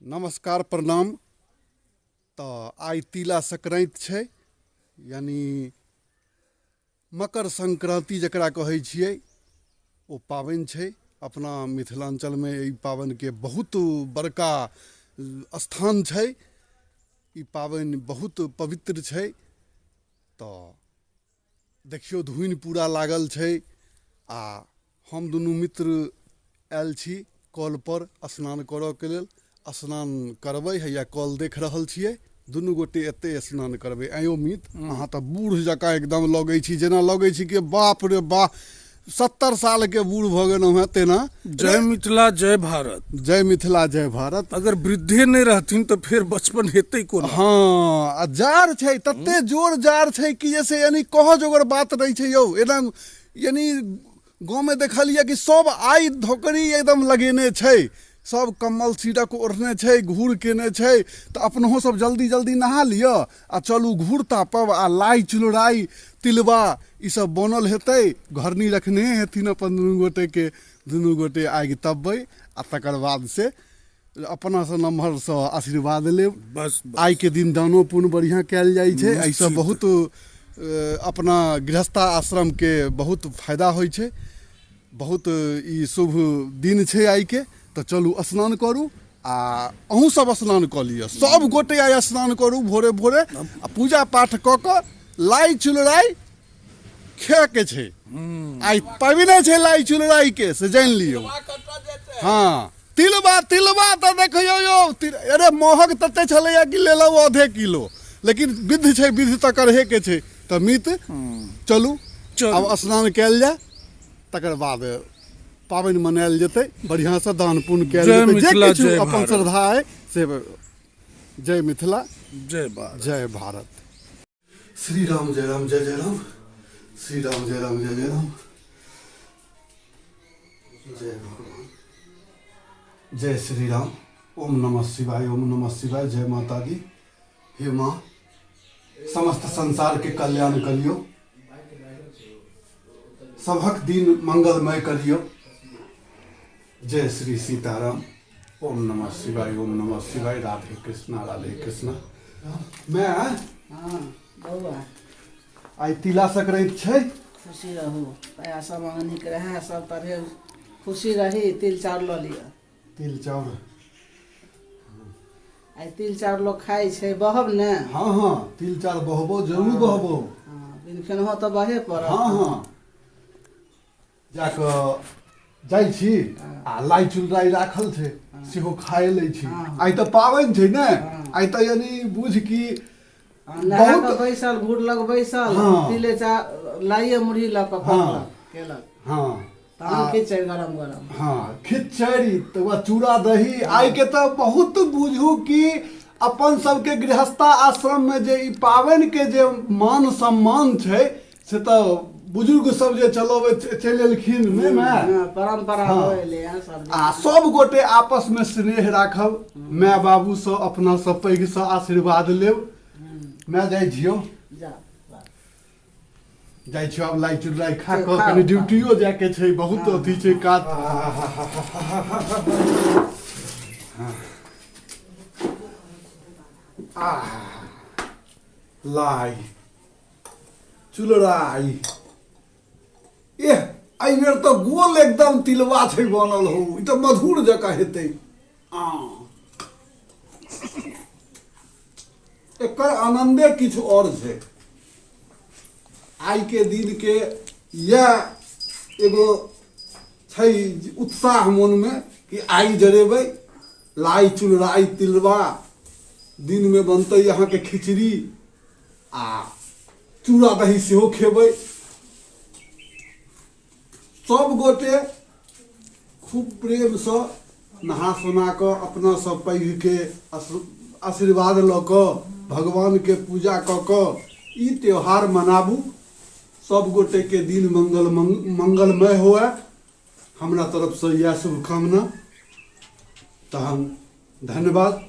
नमस्कार प्रणाम। तऽ आइ तिला संक्रान्ति छै, यानि मकर संक्रान्ति जकरा कहै छियै ओ पाबनि छै। अपना मिथिलाञ्चलमे एहि पाबनिके बहुत बड़का स्थान छै। ई पाबनि बहुत पवित्र छै। तऽ देखियौ धुनि पूरा लागल छै आ हम दुनू मित्र आयल छी कलपर स्नान करऽके लेल। स्नान करबै, हैया कल देख रहल छियै, दुनू गोटे एतै स्नान करबै। आँय यौ मित, अहाँ तऽ बूढ़ जकाँ एकदम लगै छी, जेना लगै छी कि बाप रे बा 70 सालके बूढ़ भऽ गेलहुँ हेँ तेना। जय मिथिला जय भारत। जय मिथिला जय भारत। अगर वृद्धे नहि रहथिन तऽ फेर बचपन हेतै कोना? हँ, आ जाड़ छै तते जोर जाड़ छै कि जैसे यानी कहऽ जोगर बात नहि छै यौ। एना यानी गाँवमे देखलियै कि सब आइ धोकड़ी एकदम लगेने छै, सब कम्बल सीरक ओढ़ने छै, घूर केने छै। तऽ अपनहो सब जल्दी जल्दी नहा लिअ आ चलू घूर तापब आ लाइ चुलराइ तिलबा ई सब बनल हेतै, घरनी रखने हेथिन अपन दुनू गोटेके, दुनू गोटे आगि तपबै आ तकर बाद से अपनासँ नम्हरसँ आशीर्वाद लेब। बस आइके दिन दानो पुण्य बढ़िआँ कयल जाइ छै, एहिसँ बहुत अपना गृहस्था आश्रमके बहुत फायदा होइ छै। बहुत ई शुभ दिन छै आइके। तऽ चलू स्नान करू आ अहूँ सब स्नान कऽ लिअ, सब गोटे आइ स्नान करू भोरे भोरे आ पूजा पाठ कऽ कऽ लाइ चुलराइ खायके छै। आइ पाबनि छै लाइ चुलराइ के, से जानि लियौ। हँ, तिलबा तिलबा तऽ देखियौ यौ, अरे महग तते छलैया कि लेलहुँ आधे किलो, लेकिन विध छै, विध तऽ करहेके छै। तऽ मित चलू आब स्नान कयल जाय, तकर बाद पाबनि मनायल जेतै बढ़िआँसँ, दान पुण्य कयल जेतै, जे किछु अपन श्रद्धा अइ से। जय मिथिला जय भारत जय भारत। श्री राम जय राम जय जय राम, श्री राम जय राम जय जय राम, जय भगवान, जय श्री राम, ओम नमः शिवाय, ओम नमः शिवाय, जय माता दी। हे माँ, समस्त संसार के कल्याण करियो, सभक दिन मंगलमय करियो। जय श्री सीताराम, ओम नमः शिवाय, ओम नमः शिवाय, राधे कृष्णा राधे कृष्णा। मैं हाँ बौआ, आइ तिला संक्रांति छै। खुशी रहू, दया सब अहाँ नीक रहए, सब तरहे खुशी रही। तिल चाउर लऽ लिअ। तिल चाउर आइ तिल चाउर लोक खाइ छै, बहब ने? हाँ हाँ, तिल चाउर बहबो, जरूर बहबो। हाँ, बिन खेनहो तऽ बहे पड़त। हाँ हाँ, जाकऽ जाइ छी आ लाइ चुलराइ राखल छै सेहो खाए लै छी। आइ तऽ पाबनि छै ने, आइ तऽ यानी बुझ कि नहा कऽ बैसल, घूर लग बैसल, तिले चा लाइए मुरही लऽ कऽ केलक। हाँ, तहन खिचड़ी गरम गरम। हाँ, खिचड़ी तकर बाद चूड़ा दही। आइ के तऽ बहुत बुझू कि अपन सबके गृहस्था आश्रम में जे ई पाबनि के जे मान सम्मान छै से तऽ बुजुर्ग सब जे चलबै चलि एलखिन नहि माय? हँ, परम्परा हो एलै हँ सब दिन। आ सब गोटे आपस में स्नेह राखब, माय बाबू सँ अपना सँ पैघ सँ आशीर्वाद लेब। माय जाइ छियौ। जा। जाइ छियौ आब लाइ चुड़ाइ खा कऽ, खाउ, कनि खाउ। ड्यूटियो जायके छै, बहुत अथी छै काज। आह, लाइ चुलराइ, एह एहि बेर तऽ गोल एकदम तिलवा छै बनल हो, ई तऽ मधुर जकाँ हेतै। आ एकर आनंदे किछु आओर छै। आइ के दिन के इएह एगो छै उत्साह मोनमे कि आइ जरेबै लाइ चुलराइ तिलवा, दिनमे बनतै अहाँके खिचड़ी आ चूड़ा दही सेहो खेबै। सब गोटे खूब प्रेमसँ नहा सोना कऽ अपना सब पैघके आशीर्वाद लऽ कऽ भगवानके पूजा कऽ कऽ ई त्यौहार मनाबू। सब गोटेके दिन मंगल मंगलमय हुए, हमरा तरफसँ इएह शुभकामना। तहन धन्यवाद।